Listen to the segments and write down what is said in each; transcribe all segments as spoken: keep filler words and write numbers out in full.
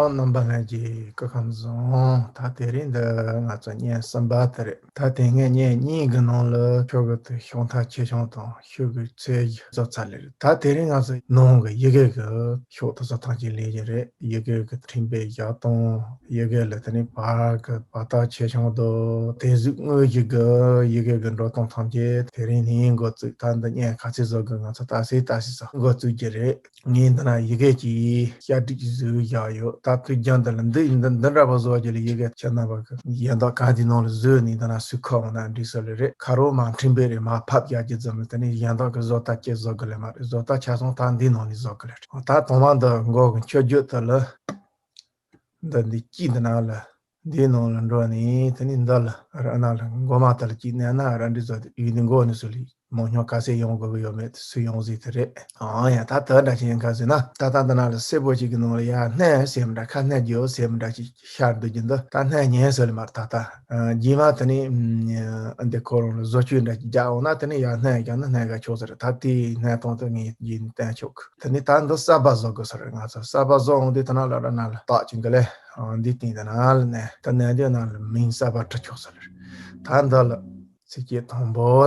རྣམ་པ་ལྷན་རྒྱས་སྐུ་ཁམས་བཟང་། ད་དེ་རིང་འདི་ང་ཚོ་བརྙན་གསུམ་པ་དེ་རེད། ད་དེ་སྔའི་བརྙན་གཉིས་ཀྱི་ནང་ལ་ཁྱོད་ཀྱི་དེ་ཤོག་མཐའ་ཆེ་ཆུང་དང་ཤོག་གི་ཚད་བཟོ་ཚར་ལེ་རེད། ད་དེ་རིང་ང་ཚོ་ནང་གི་ཡི་གེ་གི་ཤོག་དེ་ཚོ་ཐམས་ཅད་ལེན་གྱི་རེད། ཡི་གེ་གི་འཕྲེང་བའི་ཞག་དང་ཡི་གེ་ལ་དེ་ནས་བར་གྱི་བར་ཐག་ཆེ་ཆུང་དང་དེ་གཟུགས་དངོས་གཞི་གི་ཡི་གེ་གི་འགྲོ་སྟངས་ཐམས་ཅད་དེ་རིང་ནས་འགོ་བཙུགས། ད་འདི་བརྙན་ག་ཚོད་བཟོ་དགོས་ང་ཚོ་ལྟ་སེ་ལྟ་སེ་ས་འགོ་བཙུགས་ཀྱི་རེད། ངས་འདི་ན་ཡི་གེ་གི་ཤར་སྒྲིག་བཟོས་བཞག་ཡོད། ད་དུས་རྒྱུན་འདི་ལ་འདི་འདི་འདི་འདྲ་པོ་བཟོ་རྒྱུ་ལ་ཡི་གེ་ཁྱེད་རྣམ་པ་གི་ཡན་དག་གང་དེའི་ནང་ལ་བཟོས་ནས་འདི་ན་སུས་ཁ་འོང་ན་འགྲིག་ས་ལེ་རེད། ཁ་རོག་མ་འཕྲིན་པས་རེད་མ་ཕབ་རྒྱག་རྒྱུ་ཙམ་ལ་དེ་ནས་གཞན་དག་གི་བཟོ་ལྟ་ཅེས་བཟོ་དགོས་ལེ་མ་རེད། བཟོ་ལྟ་ཆ་ཚང་ད་འདིའི་ནང་ནས་བཟོ་དགོས་ལེ་རེད། ད་དང་མ་འདི་མགོ་གི་མཆོད་བརྗོད་དེ་ལ་འདི་འདི་དཀྱིལ་འདི་ནང་ལ་འདིའི་ནང་ལ་འགྲོ་ནས་དེ་ནས་འདི་ལ་ར་ན་ལ་མགོ་མ་དེ་ལ་གཅིག་མནན་ན་ར་འདི་བཟོ་དེ་ཡུལ་འདི་མགོ་ནས་སུ་ལ། མང་ཉུང་ག་ཚད་ཡོང་དགོས་ཀྱི་ཡོད་མེད་དེ་སུས་ཡོང་ཟིག་དེ་རེད། ཨང་ཡ་ད་དེ་འདྲ་ཞིག་ཡིན་ག་ཟེར་ན་ད་ལྟ་འདི་ན་ལ་སེར་པོ་ཅིག་གི་ནང་ལ་ཡར་སྣེ་ཟེར་མི་འདྲ་ཁ་སྣེ་རྒྱུ་ཟེར་མི་འདྲ་ཅིག་ཤར་འདུག་རྒྱུ་འདི་ད་སྣེ་ཉན་ཟེར་ལེ་མར་ད་ལྟ་རྗེས་མ་དེ་ནས་འདི་ཁོ་རང་ལ་བཟོ་བཅོས་འདྲ་ཅིག་རྒྱག་འོང་ན་དེ་ནས་ཡར་སྣེ་རྒྱག་ན་སྣེ་ག་ཆོག་ཟེར། ད་དེའི་སྣེ་སྟོང་དེ་ངས་རྗེས་ནས་བསྟན་ཆོག་གི། དེ་ནས་ད་འདི་གསར་པ་བཟོ་དགོས་ཟེར། ང་ཚོ་གསར་པ་བཟོ་འོང་དུས་དེ་ན་ལ་ར་ན་ལ་རྟགས་ཅིག་གི་ལས་འདི་སྟེང་དེ་ན་ལ་ནས་ད་ནས་འདི་ན་ལ་མིང་གསར་པ་འབྲི་ཆོག་ཟེར། ད་འདི་ལ། ཚིགས་བཅད་དང་པོ།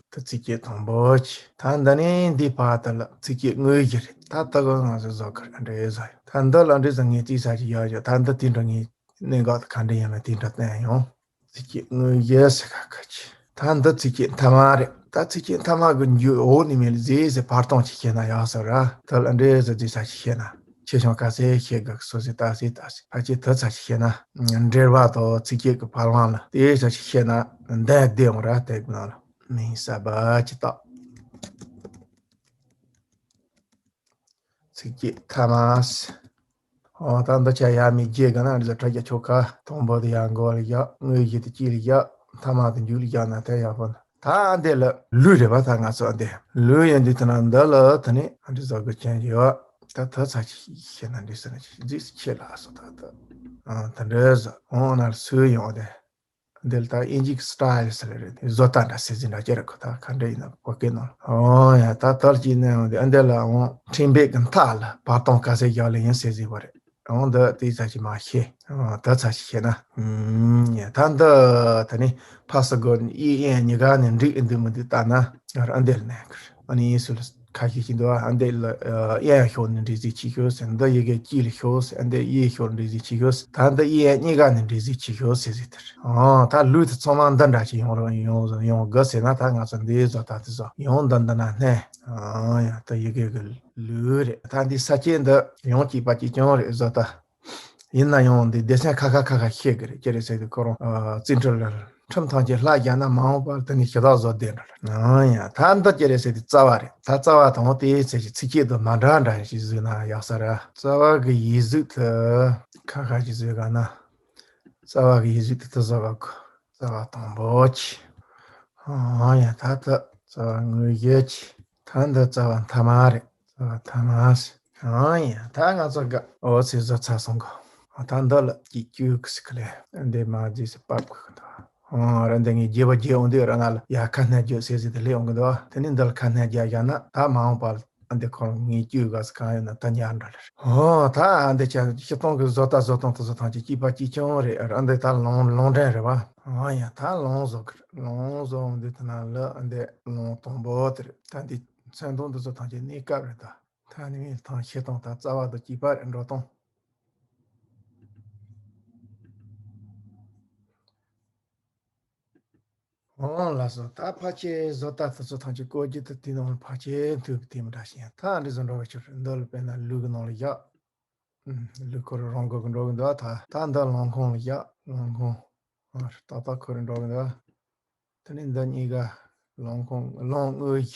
ད་ཚིགས་བཅད་དང་པོ་ཅི། ད་འདི་ནས་འདི་བར་དུ་ལ་ཚིགས་བཅད་དངོས་གཞི་རེད། ད་ལྟ་གི་ང་ཚོ་བཟོ་གི་རེད། འདྲ་བཟོ་ཡོད། ད་འདི་ལ་འདྲ་བཟོ་ངས་ཏི་ས་ཅིག་ཡག་ཡོད། ད་འདི་དེ་འདྲ་ངས་གནད་འགག་ད་ག་འདྲ་ཡིན་མིན་དེ་འདྲ་བསྟན་ཡོང་། ཚིགས་བཅད་དངོས་གཞི་ཟེར་ག་ག་ཅི། ད་འདི་ཚིགས་བཅད་མཐའ་མ་རེད། ད་ཚིགས་བཅད་མཐའ་མ་གི་མཇུག་འོག་ནས་མེད་ལ་ཟེར་ཟེར་བར་སྟོང་ཅིག་བཤད་ན་ཡག་ས་ར། ད་ལ་འདྲ་བཟོ་ཏི་ས་ཅིག་བཤད་ན། ཆེ་ཆུང་ག་ཚད་ཤེས་དགོས་སོ་སོས་ལྟ་སེ་ལྟ་སེ་ཕལ་ཆེར་དེ་ཚ་ཞིག་ཤེས་ན། འགྲེལ་པ་དང་ཚིགས་བཅད་ཀྱི་བར་ལམ་ལ་དེ་ཚ་ཞིག་ཤེས་ན་འདས་བདེ་འོང་ར་དེ་ནང་ལ་མིང་གསར་པ་ཅིག་བཏགས། ཚིགས་བཅད་ཐ་མ། འོ་ད་འདི་ཆ་ཡ་མི་བརྗེད་ག་ན་རི་ཟ་ཁྲ་རྒྱ་ཆོ་ག་དང་པོ་དེ་ཡང་མགོ་ལ་བཞག་དངོས་གཞི་དེ་དཀྱིལ་ལ་བཞག་མཐའ་མ་དེ་མཇུག་ལ་བཞག་ན་དེ་ཡག་པོ་ན། ད་ཨ་འདི་ལ་ལུས་རེད་པ། ད་ང་ཚོ་ཨ་འདི་ལུས་ཡིན་དུས་ད་ན་འདི་ལ་ད་ནི་ཨ་འདི་ཟ་དགོས་ཅན་ཡོད། ད་ད་ཚ་ཅིག་ཤེས་ན་འདི་ཟེར་ན་ཅིག་འཛིགས་སུ་ཆེ་ལ་སོ་ད་ད་ཨ་ད་འདྲ་ཟ་འོང་ན་སུ་ཡོང་དེ་འདི་ལ་ད་ཨིན་ཇི་གི་སི་ཊལ་ཟེར་རེད། བཟོ་ལྟ་འདྲ་ཟེར་ཟིན་འདྲ་ཅི་རེད་ཁོ་ད་ག་འདྲ་ཡིན་ན་བོད་སྐད་ནང་ཨོ་ཡ་ད་ད་ལ་ཅིག་ནས་འོང་དེ་ཨ་འདི་ལ་འོང་འཕྲིན་བེད་གི་མཐའ་ལ་བར་སྟོང་ག་ཚད་རྒྱག་ལེ་ཡིན་ཟེར་ཟིན་པ་རེད། འོང་འདི་དེའི་ཚ་ཞིག་མ་ཤེས། འོང་ད་ཚ་ཞིག་ཤེས་ན། ཨུམ། ད་འདི་ད་ནི་ཕ་ས་གོ་ཨི་ཨེ་གཉིས་ཀ་ནི་འགྲིག་འདུག་མི་འདུག་ལྟ་ན་ང་རང་འདིར་ནས་ཁུར་ཨ་ནི་ཡིན་སུ་ལ་ཁ་ཤས་ཤིག་འདུག་ཨ་འདི་ལ་ཨེ་ཤོར་ནི་འདྲི་ཟིག་ཆི་ཤོར་ཟེར། འདི་ཡི་གེ་ཅི་ལ་ཤོར་ཟེར། ཨ་འདི་ཨི་ཤོར་འདྲི་ཟིག་ཆི་ཤོར་ཟེར། ད་འདི་ཨི་ཨེ་གཉིས་ཀ་ནི་འདྲི་ཟིག་ཆི་ཤོར་ཟེར་ཟིག་དེར། འོང་ད་ལུས་དེ་ཚང་མ་འདི་འདྲ་ཞིག་ཡོང་རོགས་ཡོང་ཡོང་དགོས་ཟེར་ན་ད་ང་ཚོ་འདི་བཟོ་ད་དེ་བཟོ་ཡོང་འདི་འདི་ན་སྣེ། འོང་ཡ་ད་ཡི་གེ་གི་ལུས་རེད། ད་འདི་ས་སྐྱེས་འདི་ཡང་གཅིག་པ་གཅིག་རྐྱང་རེད་བཟོ་ལྟ། ཡིན་ན་ཡང་འདི་སྡེ་ཚན་ཁ་ཁ་ཁ་ཁ་ཤེས་ཀྱི་རེད། ཅི་རེད་ཟེར་དུས་ཁོ་རང་རྩིས་འཕྲུལ་ལ་ཁྲིམས་ཐམས་ཅད་ལྷག་རྒྱག་ན་མ་འོངས་པར་དེ་ནི་ཞི་བདག་བཟོ་བདེ་འགྲོ་ལ། ཡང་ད་འདི་ཅི་རེད་ཟེར་དུས་རྩ་བ་རེད། ད་རྩ་བ་དང་དེའི་ཚེ་ཞིག་ཚིགས་བཅད་དུ་མ་འདྲ་འདྲ་ཞིག་བཟོས་ན་ཡག་ས་ར། རྩ་བ་གི་ཡིག་གཟུགས་དེ་ཁ་ཁ་ཞིག་བཟོས་ག་ན། རྩ་བ་གི་ཡིག་གཟུགས་དེ་དུ་བཟོ་ག་གོ། རྩ་བ་དང་པོ་ཆེ། ཨང་ཡ་ད་ད་རྩ་བ་དངོས་གཞི་ཆེ། ད་འདི་རྩ་བ་མཐའ་མ་རེད། རྩ་བ་མཐའ་མ་ཟེར། ཨང་ཡ་ད་ང་ཚོ་ག་འོ་ཚེ་བཟོ་ཚར་སོང་གོ། ཨ་ད་འདི་ལ་གཅིག་བཅུ་གི་སི་ཁ་ལེ། འདི་མ་བརྗེད་སི་པབ་གི་འདུག་ཨང་ར་འདི་ངས་རྒྱས་པ་རྒྱས་འོང་དུས་ར་ང་ལ་ཡ་ཁ་སྣོན་རྒྱུ་ཟེར་ཟིག་དེ་ལས་འོང་གི་འདུག་དེ་ནི་འདི་ལ་ཁ་སྣོན་རྒྱག་བཞག་ན་ད་མ་འོངས་པ་ལ། ཨ་འདི་ཁོང་ངས་བཅོས་ག་ས་གང་ཡོད་ན་ད་ཉར་འདྲ་ལེར། ཨོ་ད་ཨ་འདི་ཆ་སྤྱི་སྟོང་གི་བཟོ་ལྟ་བཟོ་སྟངས་དེ་ཚོ་ཐམས་ཅད་གཅིག་པ་གཅིག་རྐྱང་རེད། ཨ་འདི་ད་ལུང་ལུང་འདྲེན་རེད་བ། ཨ་ཡ་ད་ལུང་བཟོ་གི་རེད། ལུང་བཟོ་འོང་དུས་ད་ན་ལ་ཨ་འདི་ལུང་དང་པོ་དེ་རེད། ད་འདི་མཚན་དང་འདི་ཚོ་ཐམས་ཅད་གནས་སྐབས་རེད་ད། ད་ནི་མིན་ཐང་ཤེས་སྟངས་ད་རྩ་བ་དང་གཅིག་པ་རེད་འགྲོ་སྟངས། འོང་ལགས་སོ། ད་ཕལ་ཆེར་བཟོ་ལྟ་དེ་ཚོ་ཐམས་ཅད་བཀོད་རྒྱུ་དེ་དེ་ནང་ཕལ་ཆེར་མཐུད་ཀྱི་དེ་མི་འདྲ་ཞིག་ཡིན། ད་འདི་ཚོ་འགྲོ་བའི་ཕྱིར་འདི་ལ་དཔེར་ན་ལུག་གི་ནང་ལ་བཞག་ལུག་ཁོ་རང་རང་འགོ་གི་འགྲོ་གི་འདུག་ད་ད་འདི་ལུང་ཁུངས་ལ་བཞག་ལུང་ཁུངས་ཨ་ཏག་ཏག་ཁོ་རང་འགྲོ་གི་འདུག་དེ་ནས་འདི་གཉིས་ཀ་ལུང་ཁུངས་ལུང་དངོས་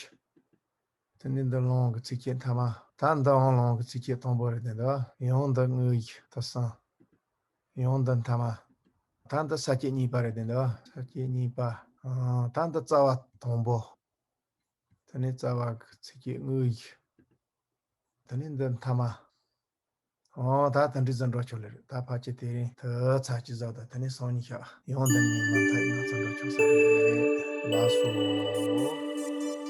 གཞི། དེ་ནས་འདི་ལུང་གི་ཚིགས་བཅད་མཐའ་མ། ད་འདི་འོང་ལུང་གི་ཚིགས་བཅད་དང་པོ་རེད་དེ་འདུག་ཡང་འདི་དངོས་གཞི་དེ་གསུམ། ཡང་འདི་མཐའ་མ། ད་འདི་ས་བཅད་གཉིས་པ་རེད་དེ་འདུག་ས་བཅད་གཉིས་པ། ཨང་ད་འདི་རྩ་བ་དང་པོ། དེ་ནས་རྩ་བ་གི་ཚིགས་བཅད་དངོས་གཞི། དེ་ནས་འདི་མཐའ་མ། ཨང་ད་དེ་འདྲའི་ཟིན་འགྲོ་ཆོག་ལེ་རེད། ད་ཕལ་ཆེར་དེ་རིང་དེ་ཚ་གཅིག་ཟ་ད་དེ་ནས་སང་ཉིན་ཤག་ཡང་འདི་ནས་མ་མཐའ་ཡིན་ན་ཚ་འགྲོ་ཆོག་ས་རེད། ལགས་སོ།